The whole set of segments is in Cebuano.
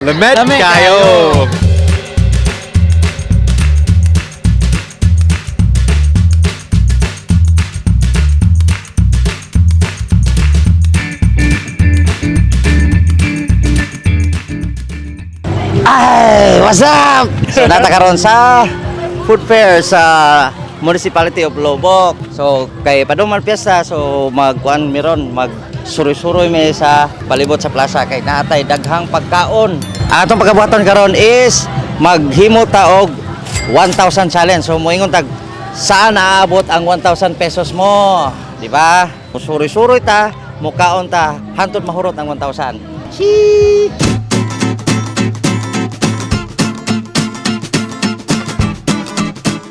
Lami Lami kaayo. kaayo. Ay, what's up? So nata karon sa food fair sa Municipality of Loboc. So kay padung man piyesta, so magkuan miron, mag suroy-suroy mi sa palibot sa plaza kay naatay daghang pagkaon. Ang atong pagkabuhaton karon is maghimo ta og 1,000 challenge. So moingon tag saan aabot ang 1,000 pesos mo, di ba? Suroy-suroy ta, mukaon ta, hantod mahurot ang 1,000. Shee!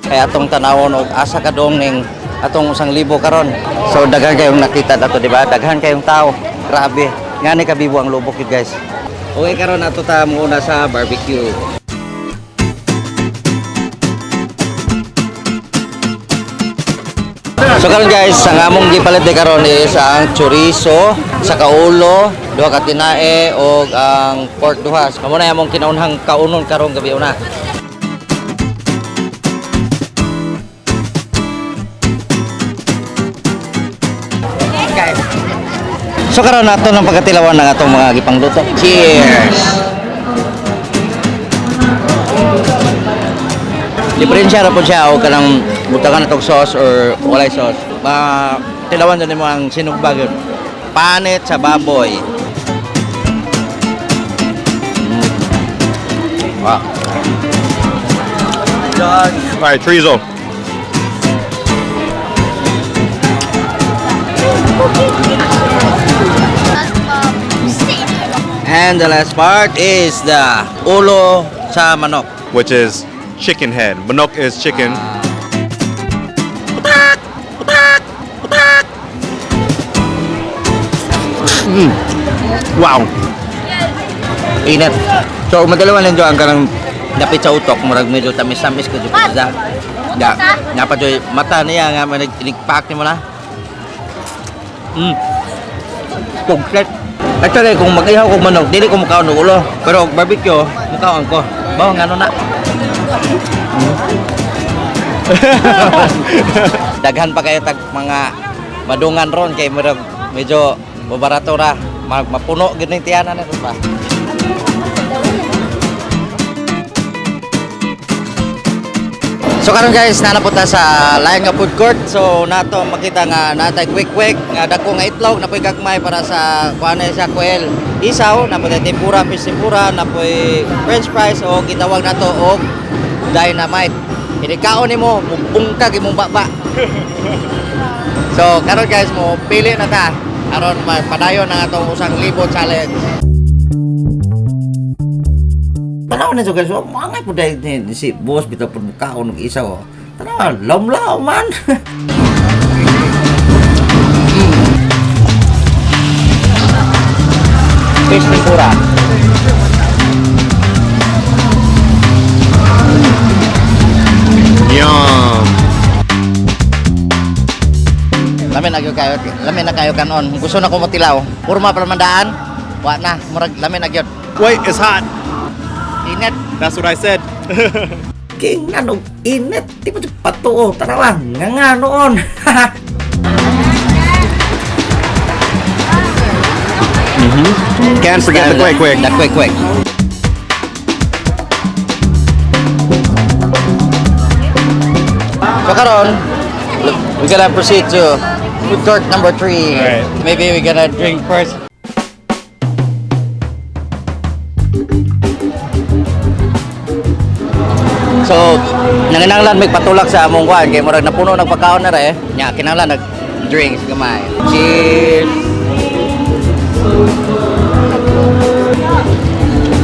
Kaya atong tanawon og asa ka dong ning atong 1,000 karon. So daghan kayong nakita dato, di ba? Daghan kayong tao. Grabe. Ngani kabibo ang Loboc yun, guys. Okay, karon ato ta muna sa barbecue. So karon guys, ang among gipalit ni karon is ang chorizo sa kaulo, duha ka tinae og ang pork duha. Kamo na among kinaunhang kaunon karong gabi una. Guys. So karon nato ng pagkatilawan ng atong mga gipangluto. Cheers. Diferensya ra po siya og kanang butangan natong sauce or walay sauce. Ma tilawan jud nimo ang sinugba gyud. Panit sa baboy. Wow. All right, chorizo. And the last part is the ulo sa manok. Which is chicken head. Manok is chicken. Wow. Init. So, madalawa ninyo ang kanang dapit sa utok, murag medyo tamis-tamis ko jud siya. Ya, napa joy mata niya nga man nagpak nimo na. Complete. Actually, kung mag-ihaw kog manok, dili ko mukaon og ulo. Pero og barbecue, mukaon ko. Bawo ngano na. Daghan pa kayo tag mga madungan ron kay murag medyo mabarato ra. Mapuno gid ning tiyanan na ba. So karon guys, naa po ta sa lain nga food court. So nato makita nga natay quick quick nga dako nga itlog napoy gagmay para sa kuan sa kwel. Isaw, napoy tempura, fish tempura, napoy french fries o gitawag nato og dynamite. Inikaon nimo, mubungkag imong baba. So karon guys, mo pili na ta aron mapadayon ang atong 1,000 challenge. Tanaw na guys, oh, mga po dahil ni si boss bitaw po mukaon og isaw. Oh. Tanaw, lamlaw man. Fish tempura. Yum. Lami na gyud kayo, lami na kayo kanon. Gusto na ko motilaw. Purma pa mandaan. Wa na, murag lami na gyud. Wait, it's hot. Init. That's what I said. King ano, init. Di ba patuo, tanawa, nga nga noon. Can't forget the quick quick. The quick quick. So karon, we gonna proceed to food court number 3. Alright. Maybe we gonna drink first. So, nanginanglan may patulak sa among kuan kay murag napuno nag pagkaon na ra eh. Nya kinahanglan nag drinks gamay. Cheers.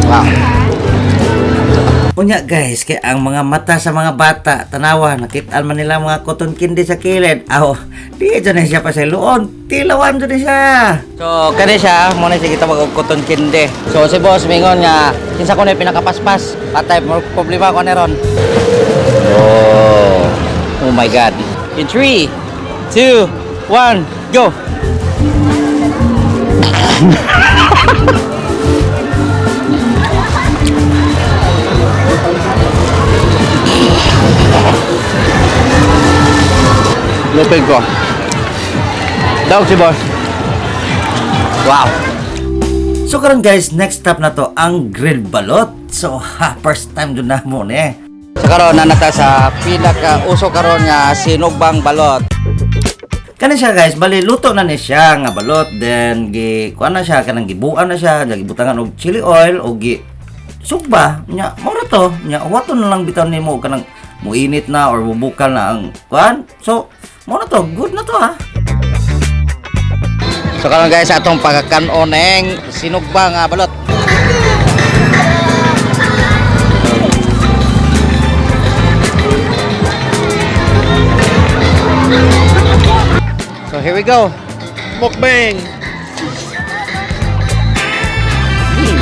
Wow. Unya guys, kay ang mga mata sa mga bata, tanawa, nakitaan man nila mga cotton candy sa kilid. Aw, di dyan na siya pa sa luon, tilawan dyan na siya. So, kani siya, muna siya kita mag cotton candy. So, si boss, mingon nga, kinsa ko na yung pinakapaspas, patay, mo problema ko na ron. Oh, oh my God. In 3, 2, 1, go! Lupig ko. Dawg si boss. Wow. So karon guys, next stop na to ang grilled balot. So ha, first time dun na mo ni. So karon na nata sa pinaka uso karon nga sinugbang balot. Kani siya guys, bali luto na ni siya nga balot, then gi kuan na siya, kanang gibuan na siya, gibutangan og chili oil og gi sugba nya, mao ra to nya. Wato na lang bitaw nimo kanang muinit na or bubukal na ang kuan. So mao na to, good na to ha. So karon guys, atong pagkakan-on eng sinugba nga balot. So here we go. Mukbang.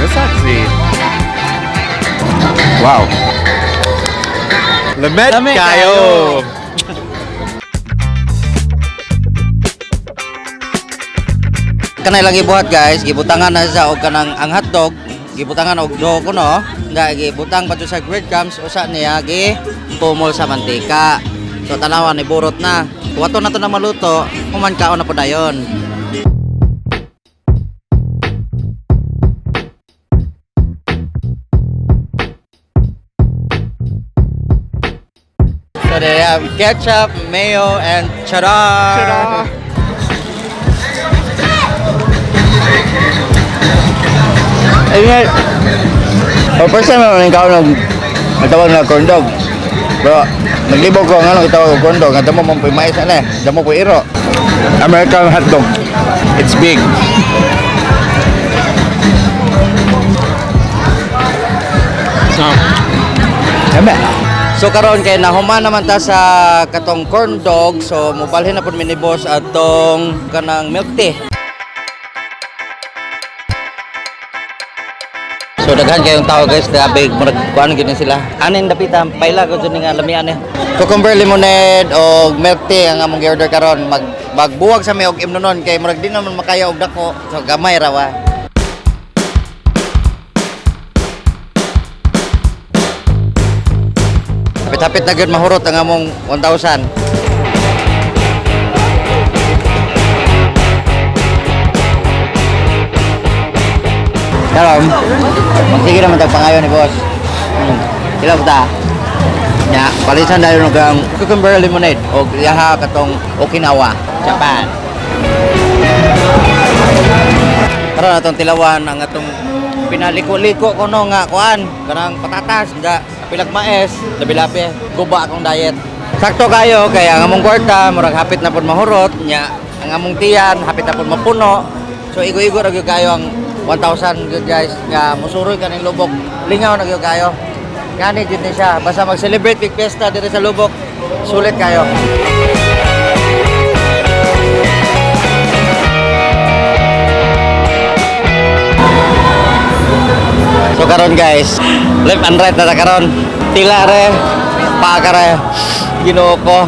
That's actually. Wow. Lami Lami kaayo. Kanay lang gibuhat guys, gibutangan na siya og kanang ang hotdog, gibutangan og dough kuno, nga gibutang pa to sa breadcrumbs, usa niya gi pumol sa mantika. So tanawa ni burot na. Wato na to na maluto, human kaon na po dayon. So they have ketchup, mayo, and cheddar. Cheddar. Ayun nga. Oh, first time naman ikaw nag matawag na corn dog. Bro, naglibog ko nga nang itawag og corn dog. Nga damo mong mais ana, damo ko iro. American hot dog. It's big. Eme. So karon kay nahuman naman ta sa katong corn dog, so mobalhin na pud mi ni boss atong kanang milk tea. So daghan kayong tao guys, grabe murag kuan gyud ni sila. Aning dapita paila ko jud ni nga lamian ni. Cucumber lemonade og milk tea ang among gi-order karon. Mag magbuwag sa mi og imnonon kay murag di naman makaya og dako. So gamay ra wa. Hapit-hapit na gyud mahurot ang among 1,000. Karon, magsige naman tag pangayo ni boss. Sila ba ta? Nya, palisan dayon og ang cucumber lemonade og yaha katong Okinawa, Japan. Karon atong tilawan ang atong pinaliko-liko kuno nga kuan kanang patatas da pilag mais, labi-labi guba akong diet. Sakto kayo kay ang among kwarta murag hapit na pud mahurot nya, ang among tiyan hapit na pud mapuno. So igo-igo ra gyud kayo ang 1,000 gyud guys nga musuroy kaning Loboc. Lingaw na gyud kayo. Gani gyud ni siya basta mag-celebrate big fiesta diri sa Loboc. Sulit kayo. So karon guys, left and right na ta karon. Tila re, paa ka re. Ginoo ko.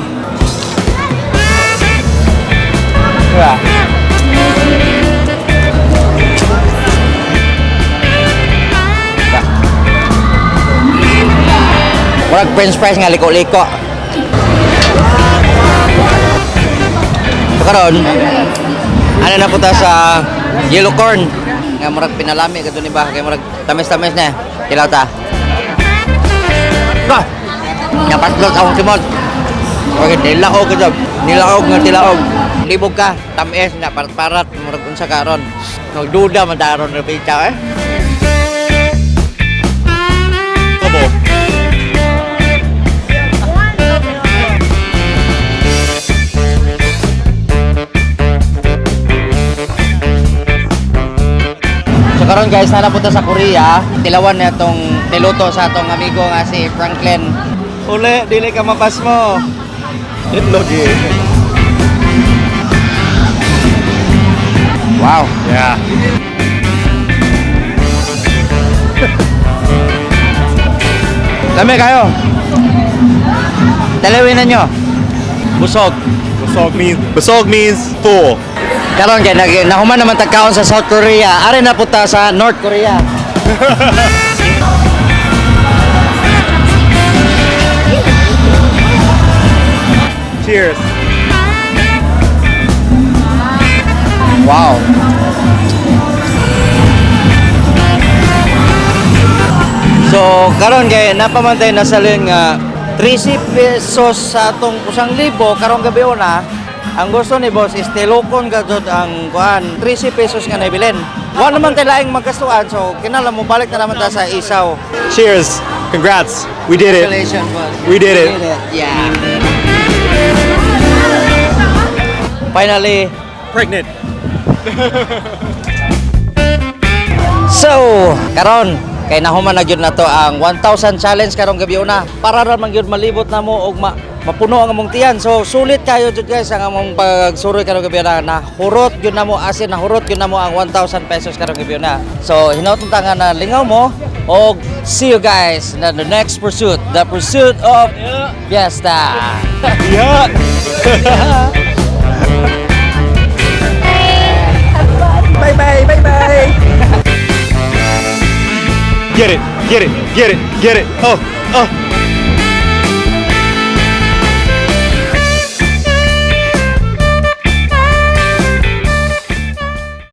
Diba? Diba? Murag french fries nga liko-liko. So karon, ano na po ta sa yellow corn nga murag pinalami kadto ni ba kay murag tamis-tamis na tilaw ta. Ba. Napatlot akong simot. Okay, nilaog ka. Nilaog nga tilaog. Libog ka, tamis na parat-parat murag unsa karon. Nagduda man ta aron ra pizza eh. Double. So karon guys, naa po ta sa Korea. Tilawan na itong niluto sa atong amigo nga si Franklin. Uli, dili ka mapasmo. Itlog eh. Wow. Yeah. Lami kayo. Talawin na nyo. Busog. Busog means full. Karon kay nag nahuman naman tagkaon sa South Korea. Ari na po ta sa North Korea. Cheers. Wow. So, karon kay napamantay na salin nga 13 pesos sa atong 1,000 karong gabi una. Ang gusto ni boss is tilukon ka jud ang kuan 13 pesos nga naibilin. Wa naman tay laing magastuan, so kinahanglan mo balik na naman ta sa isaw. Cheers. Congrats. We did it. Congratulations, boss. We did it. Yeah. Finally, Pregnant. So, karon kay nahuman na gyud nato ang 1,000 challenge karong gabi una para ra man gyud malibot namo og mapuno ang among tiyan. So, sulit kayo jud, guys, ang among pagsuroy karong gabi una. Nahurot gyud namo, as in nahurot gyud namo ang 1,000 pesos karong gabi una. So, hinaut ta nga na lingaw mo og see you guys in the next pursuit, the pursuit of fiesta. Yeah. Bye bye, bye bye. Get it. Get it. Get it. Get it. Oh. Oh.